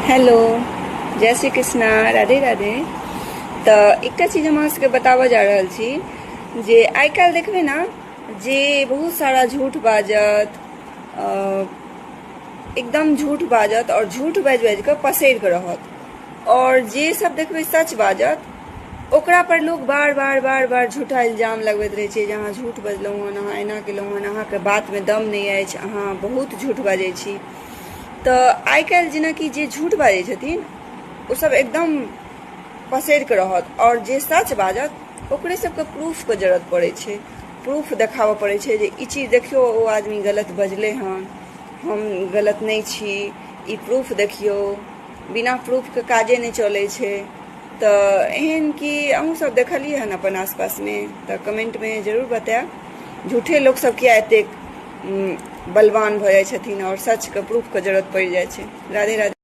Hello, जय श्री कृष्णा, राधे राधे। तऽ एकटा चीज हम अहाँ सबके बताबऽ जा रहल छी जे आइ काल्हि देखबै ने जे बहुत सारा झूठ बाजत, एकदम झूठ बाजत आओर झूठ बाजि बाजि कऽ पसरि कऽ रहत, आओर जे सब देखबै सच बाजत ओकरा पर लोक बार बार बार बार झूठा इल्जाम लगबैत रहै छै जे अहाँ झूठ बजलहुँ हन, अहाँ एना केलहुँ हन, अहाँके बातमे दम नहि अछि, अहाँ बहुत झूठ बाजै छी। तऽ आइ काल्हि जेनाकि जे झूठ बाजै छथिन ओसभ एकदम पसरि कऽ रहत, आओर जे सच बाजत ओकरे सबके प्रूफके जरूरत पड़ै छै, प्रूफ देखाबऽ पड़ै छै जे ई चीज देखियौ, ओ आदमी गलत बजलै हन, हम गलत नहि छी, ई प्रूफ देखियौ। बिना प्रूफके काजे नहि चलै छै। तऽ एहन कि अहूँ सब देखलियै हन अपन आसपासमे? तऽ कमेन्टमे जरूर बतायब, झूठे लोकसब किया एतेक बलवान भऽ जाइ छथिन आओर सचके प्रूफके जरूरत पड़ि जाइ छै। राधे राधे।